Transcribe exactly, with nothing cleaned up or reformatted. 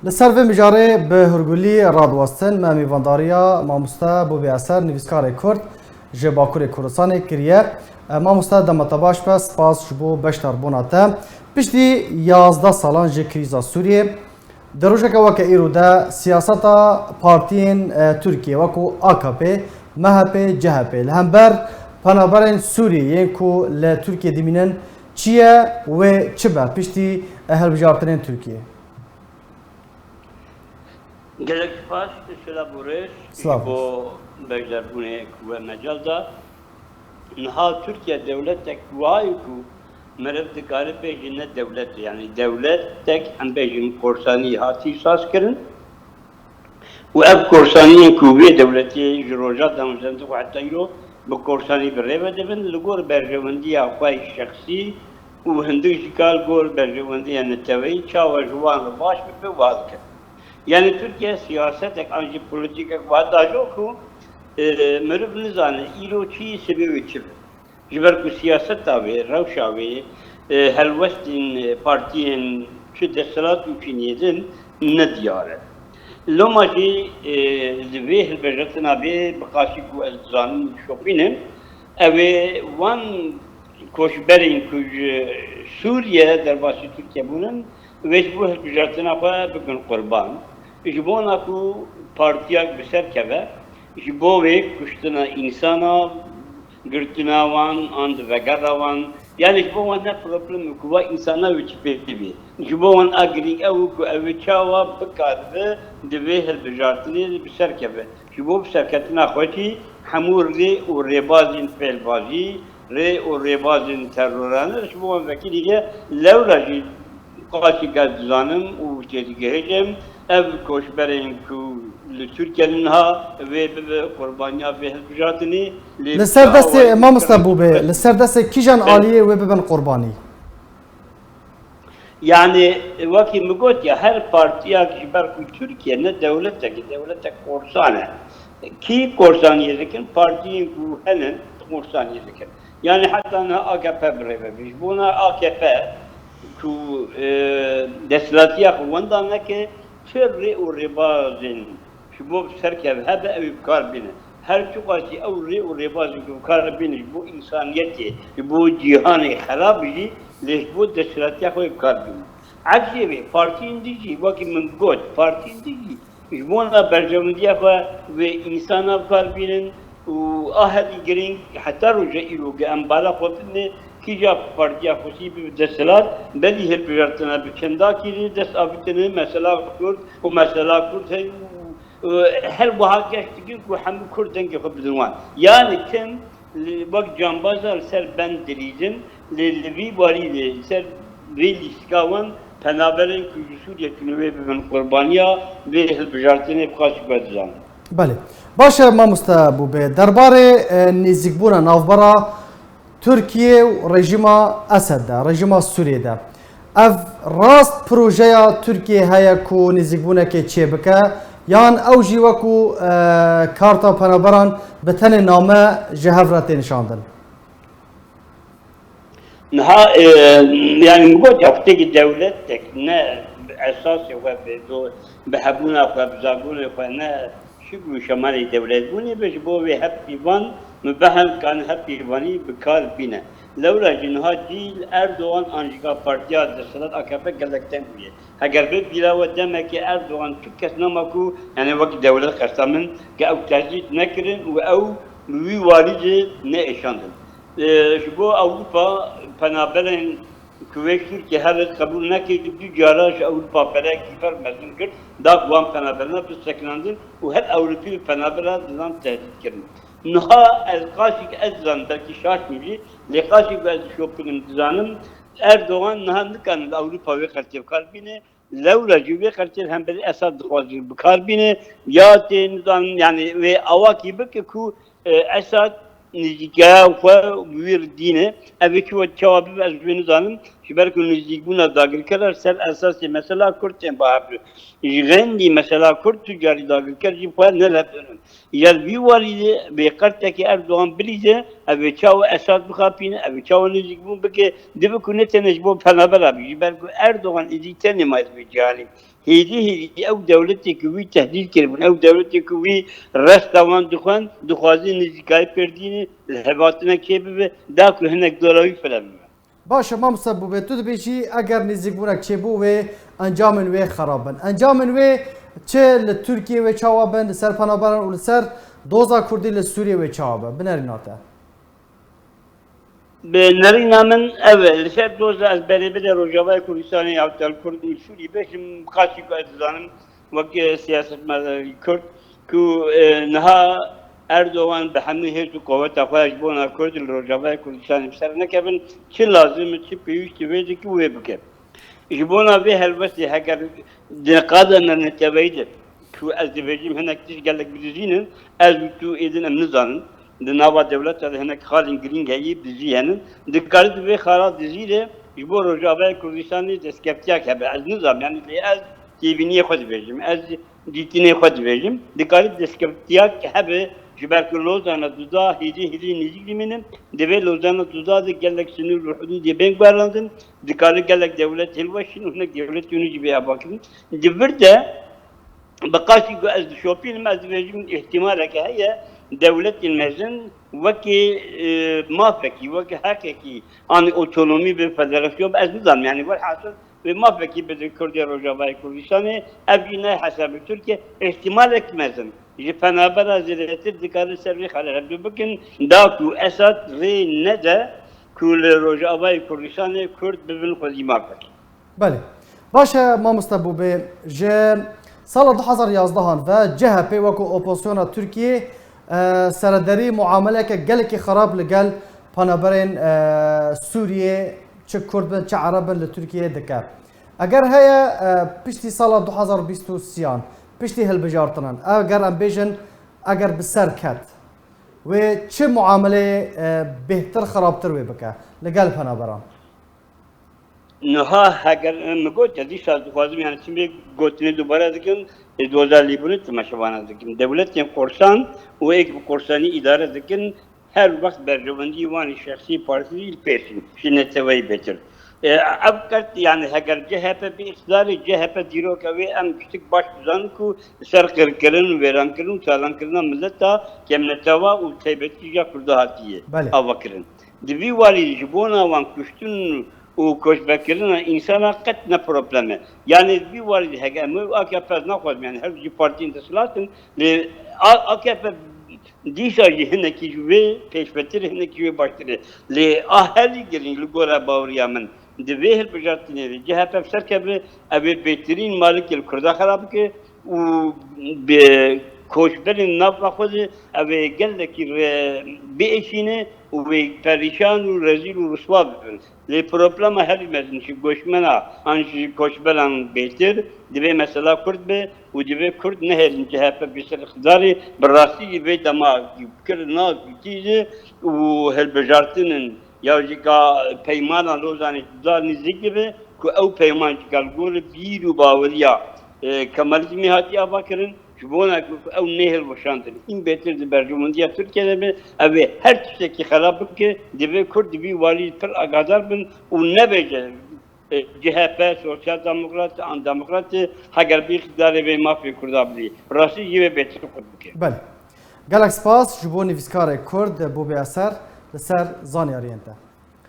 Li ser vê mijarê bi hurgulî radiwestin me mêvandariya mamoste Bûbê Eser, nivîskarê Kurd ji Bakurê Kurdistanê kiriye. E, mamoste, dema te baş be, spas ji bo beşdarbûna te. Piştî yazdeh salan ji krîza Sûriyê, di rojeke weke îro de siyaseta partiyên, e, Tirkiyê wekû A K P, M H P, C H P li hember penaberên Sûriyê yên ku li Tirkiyê dimînin çi ye, wê çi be piştî, e, hilbijartinên Tirkiyê? Gelek spas, silav û rêz ji Silav. bo beşdarbûnê ku we mecal da. Niha Tirkiye dewletek wiha ye ku meriv dikare bêje ne dewlet e. Yanî dewletek, em bêjin, korsanî hatî saz kirin. Û ev korsaniyên ku vê dewletê ji roja dewzendix û heta îro bi korsanî bi rê ve dibin, li gor berjewendiya xwe yê şexsî û hindik jî ka li gor berjewendiya neteweyî çawa ji wan re baş bibe, wiha dikin. Yanî Tirkiye siyasetek an jî polîtîkek wiha dajo ku, e, meriv nizane îro çi, sibê wê çi be. Ji ber ku siyaseta wê, rewşa wê, e, helwestên, e, partiyên çi desthilat û çi nêzin ne diyar e. Loma jî, e, li vê hilbijartina vê bi qasî ku ez dizanim û dişopînim, ew ê wan koçberên ku ji Sûriye derbasî Tirkiye bûnin, wê ji bo hilbijartina xwe bikin qurban. Ji bona ku partiyek bi ser keve, ji bo wê kuştina însana, girtina wan an di vegera wan, yanî ji bo wan ne problem ku va însana wê çi pê bê. Ji bo wan a girîng ew ku ew ê çawa bikaribe di vê hilbijartinê de bi ser keve. Ji bo bi serketina xwe jî hemû rê û rêbazên fêlbazî, rê û rêbazên terorane ji bo wan vekirî ye. Lewra jî qasî ez dizanim û têdigihêjim, ev koçberên ku li Tirkiye ne niha wê bibe qurbaniya vê hilbijartinê, lê Li ser destê, mamoste Bûbê, li ser destê kîjan aliyê wê bibin qurbanî? Yanî, wekî min got ya, her partiyek ji ber ku Tirkiye ne dewletek e, dewletek korsan e. Kî korsaniyê dikin? Partiyên ku hene korsaniyê dikin. Yanî heta niha A K P bi rê ve bê. Ji bona A K P ku, e, desthilatiya xwe wenda neke, çi rê û rêbazên ji bo bi ser keve hebe, ew ê bi kar bîne. Her çiqasî ew rê û rêbazên ku bi kar bîne ji bo însaniyetê, ji bo cîhanê xerab jî, lê ji bo desthilatiya xwe bi kar bîne. Eksê wê, partiyên din jî, wekî min got, partiyên din jî ji bona berjewendiya xwe wê însana bi kar bînin û a herî girîng heta roja îro ge em bala xwe bidinê, kîja partiya xwesî bibe desthilat, belî hilbijartina bi çendakî rê dest avitine, mesela Kurd û mesela Kurd heye û, û her wiha geş dikin ku hemû Kurd dengê xwe bidin wan. Yanî tim li, wek cambaza li ser ben dilîzin, lê li vî warî de li ser vê lîstika wan penaberên ku ji Sûriye tune wê bibin qurbaniya vê hilbijartinê bi qasî ku ez dizanim. Belê. Baş e, mamoste Bûbê. Derbarê, e, nêzîkbûna navbera Tirkiye û rejîma Esed de, rejîma Sûriyê de. Ev rast projeya Tirkiye heye ku nêzîkbûnekê çêbike, yan ew jî wekû, e, karta penaberan bi tenê name ji hev re tê nişandin? Niha, e, yanî min got, ya, têkî dewletek ne bi esasê xwe, bi do-, bi hebûna xwe, bi zagonê xwe ne şikl û şemalê dewletbûnê be, ji bo wê hevpîvan, min behend kane hevpîvanî bi kar bîne. Lewra jî niha cî li Erdogan an jî ka partiya desthilat A K P gelek teng bûye. Heger bi bîra we demekê Erdogan tu kes nema ku, yanî wek dewlet qesta min, ke ew tehdît nekirin û ew li wî warî jî neêşandin. E, ji bo Ewropa penaberên ku wê Tirkiye her qebûl nekir, du cara ji Ewropa perekî fer mezin girt, da ku wan penaberna bisekinandin û her Ewropî bi penabera didan tehdît kirin. Niha ez qaşî ez dizanim, belkî şaş min jî, lê qaşî ez dişopînim dizanim, Erdogan niha nikane li Ewropa wê xertê bi kar bîne, lewra jî wê xertê li hemberî Esad dixwaze bi kar bîne, ya tê nizanim, yanî wê awakî bike ku, e, Esad nêzîkîya xwe wî re dîne, ev ê çi we çawa bibe ez wê nizanim, ji ber ku nêzîkbûna dagirkera ser esasê mesela Kurd tên ba hev re. Ji xêndî mesela Kurd tu carî dagirker jî xwe ne li hev didin. Ya li vî warî de bê qertekê Erdogan bilîze, ev ê çawa Esad bixapîne, ev ê çawa nêzîkbûn bike, dibe ku ne tenê ji bo penabera bî, ji ber ku Erdogan êdî tenê maye di vê cîhanê. Hêdî hêdî ew dewletê ku wî tehdît kiribûn, ew dewletê ku wî resta wan dixwend, dixwazin nêzîkayî pêr dînê, li hev hatina kê bibe, da ku hinek dora wî firem bibe. Baş e, mamoste Bûbê, tu dibêjî eger nêzîkbûnek çêbû wê encamên wê xerab bin. Encamên wê çi li Tirkiyê wê çawa bin, li ser penaberan û li ser doza Kurdî li Sûriyê wê çawa bin? Binerîna te. Bi nerîna min ev e. Li ser doza ez berê bide Rojavayê Kurdistanê ya Tel Kurd û Sûrî bêjim, qasî ku ez dizanim wek, e, siyasetmedarê Kurd ku, e, niha Erdogan bi hemû hêz û qoweta xwe ji bona Kurd li Rojavayê Kurdistanê bi ser nekevin, çi lazim e, çi pêwîstî wê dike wê bike. Ji bona vê helwestê heger di qada neteweyî de ku ez dibêjim hinek tişt gelek bidizînin, ez û tu êdin em nizanin. Di nava dewleta de hinek xalên girîng heyî dizî henin. Dikare di vê xala dizî de ji bo Rojavayê Kurdistanê destkeftiyek hebe. Ez nizam, yanî lê ez têbîniyê xwe dibêjim. Ez dîtinê xwe dibêjim. Dikare destkeftiyek hebe ji ber ku Lozana duda hêdî hêdî nêzîk dimînin. Di vê Lozana duda de gelek sinûr û hudûdê bên guherandin. Dikare gelek dewlet hilweşin û hinek dewletê nû jî bê avakirin. Di vir de bi qasî ku ez dişopînim, ez dibêjim îhtimaleke heye dewletên mezin wekî, e, mafekî, wekî heqekî, anî otonomî bi federasyon, ez nizanim, yanî welhasil wê mafekî bidin Kurdê Rojavayê Kurdistanê, ev jî ne hesabê Tirkiye, îhtimalek mezin. Ji penabera zêdetir dikarin ser vê xalê hevdu bikin, da ku Esad rê nede ku li Rojavayê Kurdistanê Kurd bibin xwezî mafekî. Belê. Baş e, mamoste Bûbê, ji sala du hazar yazdehan ve C H P wekî opozisyona Tirkiyê, e, serederî muameleke gelekî xerab li gel penaberên, e, Sûriyê, çi Kurd bin, çi Ereb bin, li Tirkiyê dike. Eger heye, e, piştî sala du hazar bîst û sêyan, piştî hilbijartinan, eger em bêjin, eger bi ser ket, wê çi muameleyê, e, bêhtir, xerabtir wê bike li gel penaberan? Niha heger, e, min got, ez dîsa dixwazim, yani, çi vê gotinê dubare dikim, ê doza lêbûnê temaşevana dikim. Dewletên korsan û êk bi korsanî îdare dikin, her wext berjewendiyê wan ê şexsî, partî jî li pêş in, ji neteweyî bêtir. E, ev qet, yani, heger C H P bi îqtidarê, C H P dîroka wê em giştik baş dizanin ku li ser qirkirin û wêrankirin û talankirina mileta kemnetewa û taybetî ya Kurda hatiye Belê. avakirin. Di vî warî ji bona wan kuştin û koçberkirina însana qet ne problem e. Yani di vî warî de heke em A K P ez naxwazim, yani her jî partiyên desthilat in, lê A-, A K P dîsa jî hinekî ji wê pêşvetir, hinekî wê baştir e. Lê a herî girîng li gora baweriya min di vê hilbijartinê de C H P bi ser keve, ev ê bêtirîn malekê li Kurda xera bike û bi koçberên nava xwe de ev ê gelekî re biêşîne û wê perîşan û rezîl û riswa bibin. Lê problema herî mezin ji goçmena an ji koçberan bêtir divê mesela Kurd be û divê Kurd nehêlin C H P bi ser îqtidarê, bi rastî jî vê dema kirina zûtî jî û hilbijartinin ya jî ka peymana Lozanê da nêzîk dibe ku ew peyman jî ka li gor bîr û baweriya, e, Kemalîzmê hatiye avakirin. Ji bona ku ew nehêlweşandin, hîn bêtir di berjewendiya Tirkiye de be, ew ê her tiştekî xerab bike, divê Kurd di vî warî pir agahdar bin û nebêje, e, C H P, Sosyal Demokrat, an Demokrat, heger bi îqtidarê vê mafê Kurda bidî. Rastî jî wê bêtir qut bike. Belê. Gelek spas ji bo nivîskarê Kurd Bûbê Eser li ser zanyariyên te.